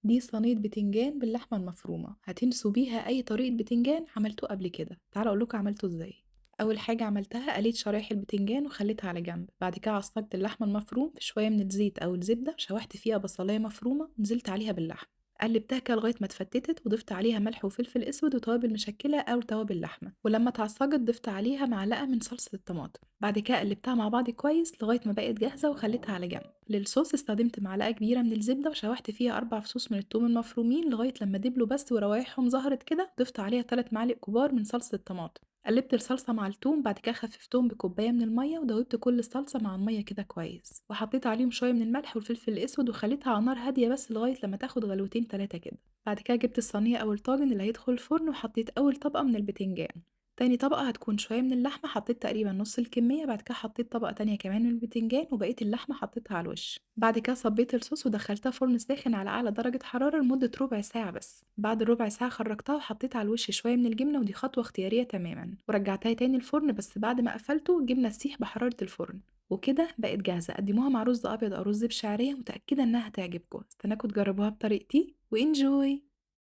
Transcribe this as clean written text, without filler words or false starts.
دي صينية بتنجان باللحمة المفرومة، هتنسوا بيها أي طريقة بتنجان عملتوه قبل كده. تعالوا أقول لكم عملته إزاي. أول حاجة عملتها قليت شرايح البتنجان وخليتها على جنب. بعد كده عصجت اللحمة المفروم في شوية من الزيت أو الزبدة، شوحت فيها بصلاية مفرومة ونزلت عليها باللحمة، قلبتها كده لغاية ما اتفتتت، وضفت عليها ملح وفلفل أسود وتوابل مشكلة أو توابل لحمة، ولما اتعصجت ضفت عليها معلقة من صلصة الطماطم. بعد كده قلبتها مع بعض كويس لغاية ما بقت جاهزة وخليتها على جنب. للصوص استخدمت معلقة كبيرة من الزبدة وشوحت فيها 4 فصوص من الثوم المفرومين لغاية لما دبلوا بس وروايحهم ظهرت كده، ضفت عليها 3 معالق كبار من صلصة الطماطم. قلبت الصلصة مع التوم، بعد كده خففتهم بكوباية من المية ودوبت كل الصلصة مع المية كده كويس، وحطيت عليهم شوية من الملح والفلفل الأسود وخليتها على نار هادية بس لغاية لما تاخد غلوتين 3 كده. بعد كده جبت الصينية أو الطاجن اللي هيدخل الفرن وحطيت أول طبقة من البتنجان، تاني طبقة هتكون شوية من اللحمة، حطيت تقريبا نص الكمية. بعد كده حطيت طبقة تانية كمان من البتنجان وبقية اللحمة حطيتها على الوش. بعد كده صبيت الصوص ودخلتها فرن ساخن على أعلى درجة حرارة لمدة ربع ساعة بس. بعد الربع ساعة خرجتها وحطيت على الوش شوية من الجبنة، ودي خطوة اختيارية تماما، ورجعتها تاني الفرن بس بعد ما قفلته الجبنة تسيح بحرارة الفرن. وكده بقت جاهزة. قدموها مع رز أبيض أو رز بشعرية، متأكدة إنها هتعجبكم. استناكم تجربوها بطريقتي وانجوي.